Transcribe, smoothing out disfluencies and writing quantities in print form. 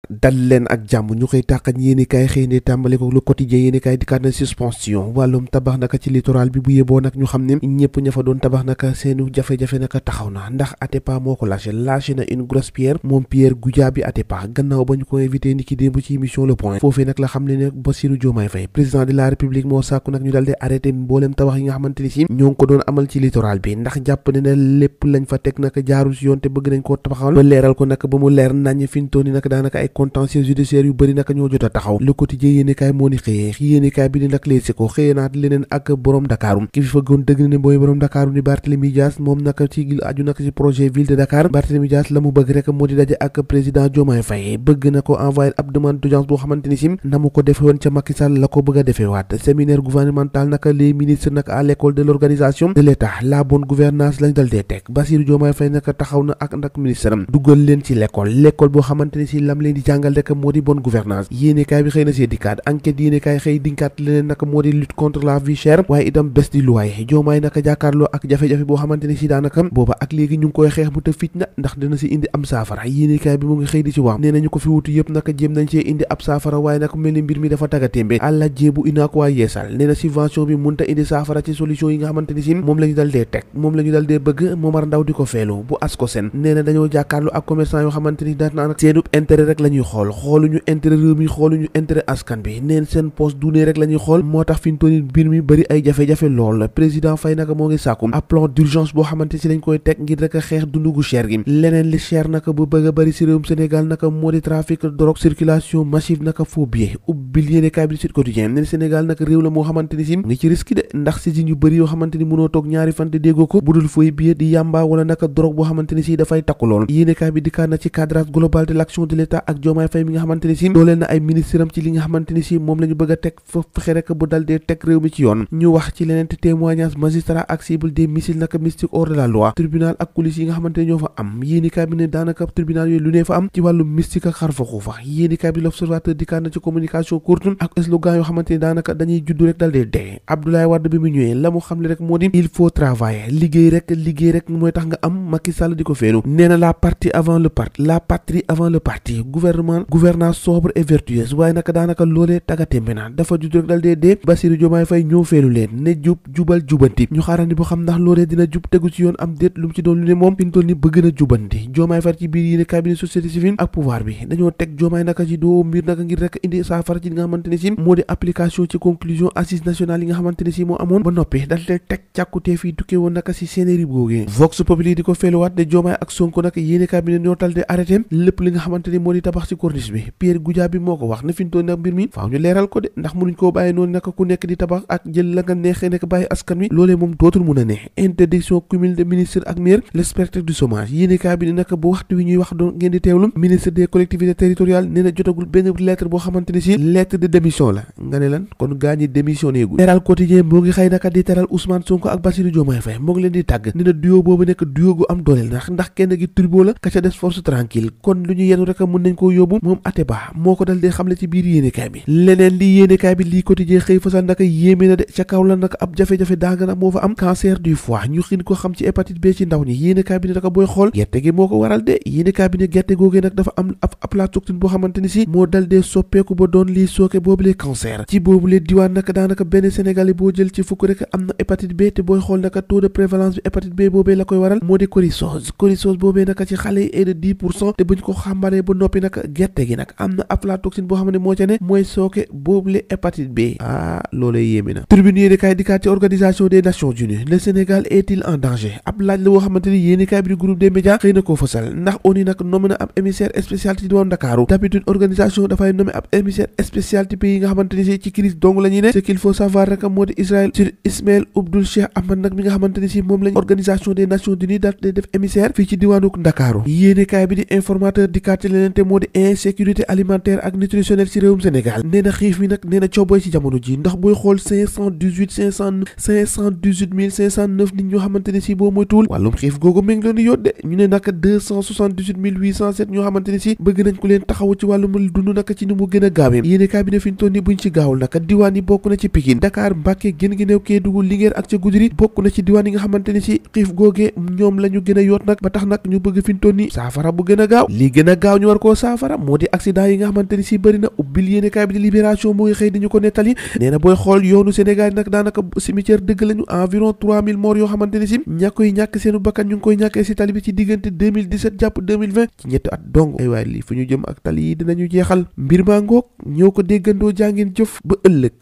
dal leen ak jàmm ñu koy tàqañ yéenekaay xëy ne tàmbale ko Le Quotidien yéenekaay dikkaat na suspension wàllum tabax naka ci littoral bi bu yeboo nag ñu xam ne ñëpp ña fa doon tabax naka seenu jafe-jafe naka taxaw na ndax Atepa moo ko lâché na une grosse pierre moom Pierre Goudiaby Atepa gannaaw ba ñu ko invité ni ki démb ci émission Le Point foofee nag la xam ne ne Bassirou Diomaye Faye président de la République moo sàkku nag ñu dal di arrêté mbooleem tabax yi nga xamante ni si ñoo ngi ko doon amal ci littoral bi ndax jàpp ne ne lépp lañ fa teg naka jaarul si yoon te bëgg nañ koo tabaxal ba leeral ko naka ba mu leer nañ fi ñu toll nii nag daanaka ay contentieux judiciaire yu bëri naka ñoo jot a taxaw Le Quotidien yéenekaay moo ni xëyee yéenekaay bi di nag leesi ko xëyee naat leneen ak borom Dakar ki fi fëggoon dëgg na ne booy borom Dakar ni Barthélémy Dias moom naka ci aju naka ci projet ville de Dakar Barthélémy Dias la mu bëgg rek moo di daje ak président Diomaye Faye bëgg na ko envoyer ab demande d'audience boo xamante ni si na mu ko defe woon ca Macky Sall la ko bëgg a defee waat séminaire gouvernemental naka les ministres naka à l'école de l'organisation de l'État la bonne gouvernance lañ dal dee teg Bassirou Diomaye Faye naka taxaw na ak nag ministre am dugal leen ci l'école boo xamante ni si lam leen di jàngal rek moo di bonne gouvernance yéenekaay bi xëy na see dikkaat enquête yéenekaay xëy dinkaat leneen naka moo di lutte contre la vie chère waaye itam baisse du loyer Diomaye naka jàkkaarloo ak jafe-jafe boo xamante ni si daanaka booba ak léegi ñu ngi koy xeex mu te fic na ndax dina si indi am saafara yéenekaay bi mu ngi xëy di ci wax nee nañu ko fi wutu yëpp naka jéem nañ cee indi ab saafara waaye naka mel ni mbir mi dafa tagatémbe àlla jéebu inaak waa yeesal nee na subvention bi munta indi saafara ci solution yi nga xamante ni si moom la ñu dal dee teg moom la ñu dal dee bëgg Momar Ndaw di ko feelu bu ASCOSEN nee na dañoo jàkkaarloo ak commerçant yoo xamante ni daanaka seenub intérêt rek la ñuy xool xooluñu intérêt réew mi xooluñu intérêt askan bi neen seen poste du ne rek la ñuy xool moo tax fi ñu toll nii mbir mi bëri ay jafe-jafe lool président Faye naka moo ngi sàkku ab plan d'urgence boo xamante si lañ koy teg ngir rek a xeex dundu gu cher gi leneen li cher naka bu bëgg a bëri si réewum Sénégal naka moo di trafic drogue circulation massive naka faux billets ubbil yéenekaay bi di Sud Quotidien ne Sénégal naka réew la moo xamante ni si ngi ci risque de ndax si yu bëri yoo xamante ni mënoo toog ñaari fan te déggoo ko budul fooy billet di yamba wala naka drogue boo xamante ni si dafay takku lool yéenekaay bi dikkaat na ci cadrage global de l'action de l'État ak Diomaye Faye mi nga xamante ni si dooleel na ay ministre am ci li nga xamante ni si moom la ñu bëgg a teg fa fexe rek bu dal dee teg réew mi ci yoon ñu wax ci leneen te témoignage magistrat ak cible des missiles naka mystique hors de la loi tribunal ak coulisses yi nga xamante ne ñoo fa am yéenekaay bi ne daanaka tribunal yooyu lu ne fa am ci wàllu mystique ak xar fa xuufa yéenekaay bi l'observateur dikkaat na ci communication courte ak slogan yoo xamante ni daanaka dañuy juddu rek dal dee dee Abdoulaye Wade bi mu ñëwee la mu xam le rek moo di il faut travailler liggéey rek mooy tax nga am Macky Sall di ko feelu nee na la partie avant le parti la patrie avant le parti gouvernance sobre et vertueuse waaye naka daanaka loolee tagatémbe na dafa judd rek dal dee Bassirou Diomaye Faye ñëw feelu leen ne jubal jubanti ñu xaarandi boo xam ndax loolee dina jub tegu ci yoon am déet lu mu ci doon lu ne moom fi ñu toll ni bëgg na jubanti Diomaye Faye ci biir yéene cabinet société civile ak pouvoir bi dañoo teg Diomaye naka ci doo mbir naka ngir rek indi saafara ci li nga xamante ne si moo di application ci conclusion assises nationales yi nga xamante ne si moo amoon ba noppi dal te teg càkkutee fii tukkee woon naka si sénéri boogee Vox Populi di ko feeluwaat de Diomaye ak Sonko naka yéene cabinet ñoo tal de arrêté lépp li nga xamante ni moo di tabax ci corniche bi Pierre Goudiaby moo ko wax ne fi ñu toll nag mbir mi faaw ñu leeral ko de ndax mënuñ koo bàyyi noonu naka ku nekk di tabax ak jël la nga neexee nekk bàyyi askan wi loolee moom dootul mun a ne interdiction cumul de ministre ak maire le spectre du chômage yéenekaay bi ne naka bu waxtu wi ñuy wax doon ngeen di teewlu ministre des collectivités territoriales nee na jotagul benn lettre boo xamante ni si lettre de démission la nga ne lan kon gaa ñi démissionné gul Leral Quotidien moo ngi xëy naka di teral Ousmane Sonko ak Bassirou Diomaye Faye moo ngi leen di tàgg ne na duo boobu nekk duo gu am dooleel ndax kenn gi turbo la ka ca des force tranquille kon lu ñu yenu rek mun nañ koo yóbbu moom Atepa moo ko dal dee xamle ci biir yéenekaay bi leneen li yéenekaay bi lii Quotidien xëy fasal naka yéeme na de ca kaw la naka ab jafe-jafe danga nag moo fa am cancer du foie ñu xin ko xam ci hépatite B ci ndaw ñi yéenekaay bi ne naka booy xool gerte gi moo ko waral de yéenekaay bi ne gerte googee nag dafa am ab aflatoxine boo xamante ni si moo dal dee soppeeku ba doon lii sooke boobulee cancer ci boobulee diwaan naka daanaka benn Sénégalais boo jël ci fukk rek am na hépatite B te booy xool naka taux de prévalence bi hépatite B boobee la koy waral moo di corisoze boobee naka ci xale yi est de 10% te buñ ko xàmbalee ba noppi naka gerte gi nag am na aflatoxine boo xam ne moo ca ne mooy sooke boobule hépatite B loolee yéeme na tribune yéenekaay dikkaat ci organisation des Nations Unies le Sénégal est-il en danger ab laaj la boo xamante ni yéenekaay bi di groupe des médias xëy na koo fasal ndax ONU nag nommé na ab émissaire spécial ci diwaan Ndakaaru d'habitude organisation dafay nommé ab émissaire spécial ci pays yi nga xamante ni si ci crise dong la ñuy ne ce qu'il faut savoir rek moo di Israël sur Ismaël Ould Cheikh Ahmed nag mi nga xamante ni si moom lañ organisation des Nations Unies daal di def émissaire fii ci diwaanu Ndakaaru yéenekaay bi di informateur dikkaat ci leneen te moo di insécurité alimentaire ak nutritionnelle ci réewum Sénégal nee na xiif mi nag nee na cooboy ci jamono ji ndax booy xool 518 nit ñoo xamante ne si boo moytuwul wàllum xiif googu mi ngi leen di yódde ñu ne naka 278 ñoo xamante ne si bëgg nañ ko leen taxawu ci wàllum dund naka ci ni mu gën a gaawee yéenekaay bi ne fi ñu toll ni buñ ci gaawul naka diwaan yi bokk na ci Pikine Dakar Mbacké Guinguinéo Kédougou Linguère ak ca Goudiri bokk na ci diwaan yi nga xamante ne si xiif googee ñoom la ñu gën a yoot nag ba tax nag ñu bëgg fi ñu toll ni saafara bu gën a gaaw li gën a gaaw ñu war koo saafara saafara moo di accident yi nga xamante ni si bëri na. ubbil yéenekaay bi di Libération mu ngi xëy di ñu ko nettali nee na booy xool yoonu Sénégal nag daanaka cimetière dëgg lañu environ 3000 morts yoo xamante ni si ña koy ñàkk seenu bakkan ñu ngi koy ñàkkee si tali bi ci diggante 2017 jàpp 2020 ci ñetti at dong ay waay lii fu ñu jëm ak tali yi dinañu jeexal mbir maa ngoog ñoo ko déggandoo jàngeen jëf ba ëllëg